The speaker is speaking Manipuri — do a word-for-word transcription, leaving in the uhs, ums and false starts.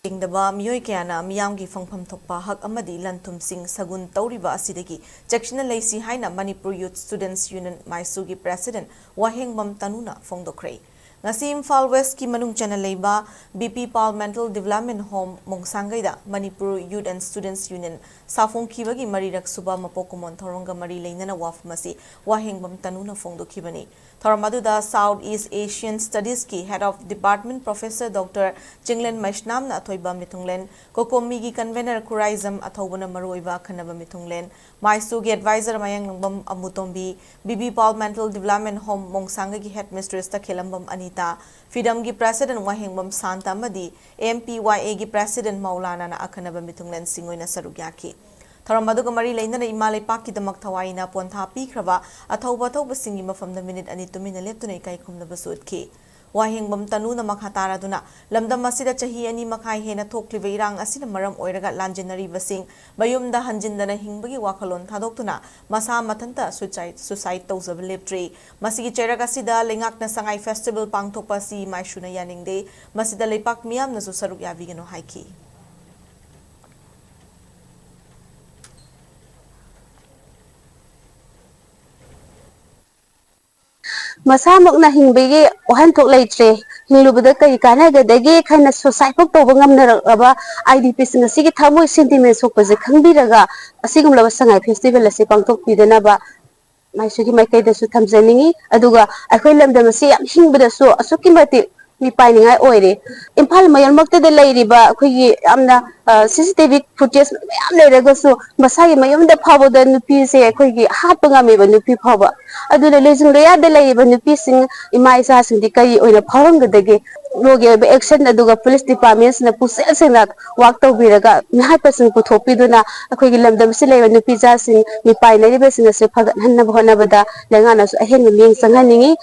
ꯌꯦꯡꯗꯕ ꯃꯤꯑꯣꯏ ꯀꯌꯥꯅ ꯃꯤꯌꯥꯝꯒꯤ ꯐꯪꯐꯝ ꯊꯣꯛꯄ ꯍꯛ ꯑꯃꯗꯤ ꯂꯟ ꯊꯨꯝꯁꯤꯡ ꯁꯒꯨꯟ ꯇꯧꯔꯤꯕ ꯑꯁꯤꯗꯒꯤ ꯆꯦꯛꯁꯤꯟꯅ ꯂꯩꯁꯤ ꯍꯥꯏꯅ ꯃꯅꯤꯄꯨꯔ ꯌꯨꯠ ꯁ꯭ꯇꯨꯗꯦꯟꯠꯁ ꯌꯨꯅꯤꯌꯟ ꯃꯥꯏꯁꯨꯒꯤ ꯄ꯭ꯔꯦꯁꯤꯗꯦꯟꯠ ꯋꯥꯍꯦꯡꯕꯝ ꯇꯅꯨꯅ ꯐꯣꯡꯗꯣꯛꯈ꯭ꯔꯦ꯫ ꯉꯁꯤ ꯏꯝꯐꯥꯜ ꯋꯦꯁ꯭ꯠꯀꯤ ꯃꯅꯨꯡ ꯆꯟꯅ ꯂꯩꯕ B P Pal mental development home ꯃꯣꯡꯁꯥꯡꯒꯩꯗ Manipur youth and students union ꯁꯥꯐꯣꯡꯈꯤꯕꯒꯤ ꯃꯔꯤꯔꯛ ꯁꯨꯕ ꯃꯄꯣꯛ ꯀꯨꯝꯑꯣꯟ ꯊꯧꯔꯝꯒ ꯃꯔꯤ ꯂꯩꯅꯅ ꯋꯥꯐꯝ ꯑꯁꯤ ꯋꯥꯍꯦꯡꯕꯝ ꯇꯅꯨꯅ ꯐꯣꯡꯗꯣꯛꯈꯤꯕꯅꯤ꯫ ꯊꯧꯔꯝ ꯑꯗꯨꯗ South East Asian Studies ꯀꯤ Head of Department Professor Doctor Chinglen ꯃꯩꯁꯅꯥꯝꯅ ꯑꯊꯣꯏꯕ ꯃꯤꯊꯨꯡꯂꯦꯟ, ꯀꯣꯀꯣꯃꯤꯒꯤ convener ꯈꯨꯔꯥꯏꯖꯝ ꯑꯊꯧꯕꯅ ꯃꯔꯨꯑꯣꯏꯕ ꯑꯈꯟꯅꯕ ꯃꯤꯊꯨꯡꯂꯦꯟ, ꯃꯥꯏꯁꯨꯒꯤ adviser Mayanglangbam Amutombi, B B Pal mental development home ꯃꯣꯡꯁꯥꯡꯒꯩꯒꯤ headmistress ꯇꯈꯦꯜꯂꯝꯕꯝ ꯑꯅꯤꯇꯥ, ꯐꯤꯗꯝꯒꯤ president ꯋꯥꯍꯦꯡꯕꯝ ꯁꯥꯟꯇ ꯑꯃꯗꯤ ꯑꯦꯝ ꯄꯤ ꯋꯥꯏ ꯑꯦꯒꯤ president ꯃꯧꯂꯥꯅꯥꯅ ꯑꯈꯟꯅꯕ ꯃꯤꯊꯨꯡꯂꯦꯟꯁꯤꯡ ꯑꯣꯏꯅ ꯁꯔꯨꯛ ꯌꯥꯈꯤ꯫ ꯊꯧꯔꯝ ꯑꯗꯨꯒ ꯃꯔꯤ ꯂꯩꯅꯅ ꯏꯃꯥ ꯂꯩꯄꯥꯛꯀꯤꯗꯃꯛ ꯊꯋꯥꯏꯅ ꯄꯣꯟꯊꯥ ꯄꯤꯈ꯭ꯔꯕ ꯑꯊꯧꯕ ꯑꯊꯧꯕꯁꯤꯡꯒꯤ ꯃꯐꯝꯗ ꯃꯤꯅꯤꯠ ꯑꯅꯤ ꯇꯨꯃꯤꯟꯅ ꯂꯦꯞꯇꯨꯅ ꯏꯀꯥꯏ ꯈꯨꯝꯅꯕꯁꯨ ꯎꯠꯈꯤ꯫ ꯋꯥꯍꯦꯡꯕꯝ ꯇꯅꯨꯅ ꯃꯈꯥ ꯇꯥꯔꯗꯨꯅ, ꯂꯝꯗꯝ ꯑꯁꯤꯗ ꯆꯍꯤ ꯑꯅꯤ ꯃꯈꯥꯏ ꯍꯦꯟꯅ ꯊꯣꯛꯂꯤꯕ ꯏꯔꯥꯡ ꯑꯁꯤꯅ ꯃꯔꯝ ꯑꯣꯏꯔꯒ ꯂꯥꯟꯖꯦꯟꯅꯔꯤꯕꯁꯤꯡ ꯃꯌꯨꯝꯗ ꯍꯟꯖꯤꯟꯗꯅ ꯍꯤꯡꯕꯒꯤ ꯋꯥꯈꯜꯂꯣꯟ ꯊꯥꯗꯣꯛꯇꯨꯅ ꯃꯁꯥ ꯃꯊꯟꯇ suicide, suicide ꯇꯧꯖꯕ ꯂꯦꯞꯇ꯭ꯔꯤ꯫ ꯃꯁꯤꯒꯤ ꯆꯩꯔꯛ ꯑꯁꯤꯗ ꯂꯩꯉꯥꯛꯅ ꯁꯉꯥꯏ festival ꯄꯥꯡꯊꯣꯛꯄ ꯑꯁꯤ ꯃꯥꯏꯁꯨꯅ ꯌꯥꯅꯤꯡꯗꯦ꯫ ꯃꯁꯤꯗ ꯂꯩꯄꯥꯛ ꯃꯤꯌꯥꯝꯅꯁꯨ ꯁꯔꯨꯛ ꯌꯥꯕꯤꯒꯅꯨ ꯍꯥꯏꯈꯤ꯫ ꯃꯁꯥꯃꯛꯅ ꯍꯤꯡꯕꯒꯤ ꯋꯥꯍꯟꯊꯣꯛ ꯂꯩꯇ꯭ꯔꯦ꯫ ꯍꯤꯡꯂꯨꯕꯗ ꯀꯔꯤ ꯀꯥꯟꯅꯒꯗꯒꯦ ꯈꯟꯅ suicide ꯐꯥꯎ ꯇꯧꯕ ꯉꯝꯅꯔꯛꯂꯕ I D P ꯁꯤꯡ ꯑꯁꯤꯒꯤ ꯊꯃꯣꯏ sentiment ꯁꯣꯛꯄꯁꯦ ꯈꯪꯕꯤꯔꯒ ꯑꯁꯤꯒꯨꯝꯂꯕ ꯁꯉꯥꯏ festival ꯑꯁꯤ ꯄꯥꯡꯊꯣꯛꯄꯤꯗꯅꯕ ꯃꯥꯏꯁꯨꯒꯤ ꯃꯥꯏꯀꯩꯗꯁꯨ ꯊꯝꯖꯅꯤꯡꯏ꯫ ꯑꯗꯨꯒ ꯑꯩꯈꯣꯏ ꯂꯝꯗꯝ ꯑꯁꯤ ꯌꯥꯝ ꯍꯤꯡꯕꯗꯁꯨ ꯑꯁꯨꯛꯀꯤ ꯃꯇꯤꯛ ꯃꯤꯄꯥꯏꯅꯤꯡꯉꯥꯏ ꯑꯣꯏꯔꯦ꯫ ꯏꯝꯐꯥꯜ ꯃꯌꯣꯟꯃꯛꯇꯗ ꯂꯩꯔꯤꯕ ꯑꯩꯈꯣꯏꯒꯤ ꯌꯥꯝꯅ, ꯑ, C C T V footage ꯃꯌꯥꯝ ꯂꯩꯔꯒꯁꯨ ꯃꯁꯥꯒꯤ ꯃꯌꯨꯝꯗ ꯐꯥꯎꯕꯗ ꯅꯨꯄꯤꯁꯦ ꯑꯩꯈꯣꯏꯒꯤ ꯍꯥꯠꯄ ꯉꯝꯃꯦꯕ, ꯅꯨꯄꯤ ꯐꯥꯎꯕ꯫ ꯑꯗꯨꯅ ꯂꯣꯏꯖꯤꯡ ꯂꯣꯌꯥꯗ ꯂꯩꯔꯤꯕ ꯅꯨꯄꯤꯁꯤꯡ, ꯏꯃꯥ ꯏꯆꯥꯁꯤꯡꯗꯤ ꯀꯔꯤ ꯑꯣꯏꯅ ꯐꯥꯎꯔꯝꯒꯗꯒꯦ? Law ꯒꯤ ꯑꯣꯏꯕ action ꯑꯗꯨꯒ police department ꯁꯤꯅ ꯄꯨꯛꯆꯦꯜ ꯁꯦꯡꯅ work ꯇꯧꯕꯤꯔꯒ ꯃꯤꯍꯥꯠꯄꯁꯤꯡ ꯄꯨꯊꯣꯛꯄꯤꯗꯨꯅ ꯑꯩꯈꯣꯏꯒꯤ ꯂꯝꯗꯝꯁꯤꯗ ꯂꯩꯔꯤꯕ ꯅꯨꯄꯤꯆꯥꯁꯤꯡ, ꯃꯤꯄꯥꯏꯅꯔꯤꯕꯁꯤꯡ ꯑꯁꯤ ꯐꯒꯠꯍꯟꯅꯕ ꯍꯣꯠꯅꯕꯗ ꯂꯩꯉꯥꯛꯅꯁꯨ ꯑꯍꯦꯟꯕ ꯃꯤꯠꯌꯦꯡ ꯆꯪꯍꯟꯅꯤꯡꯏ꯫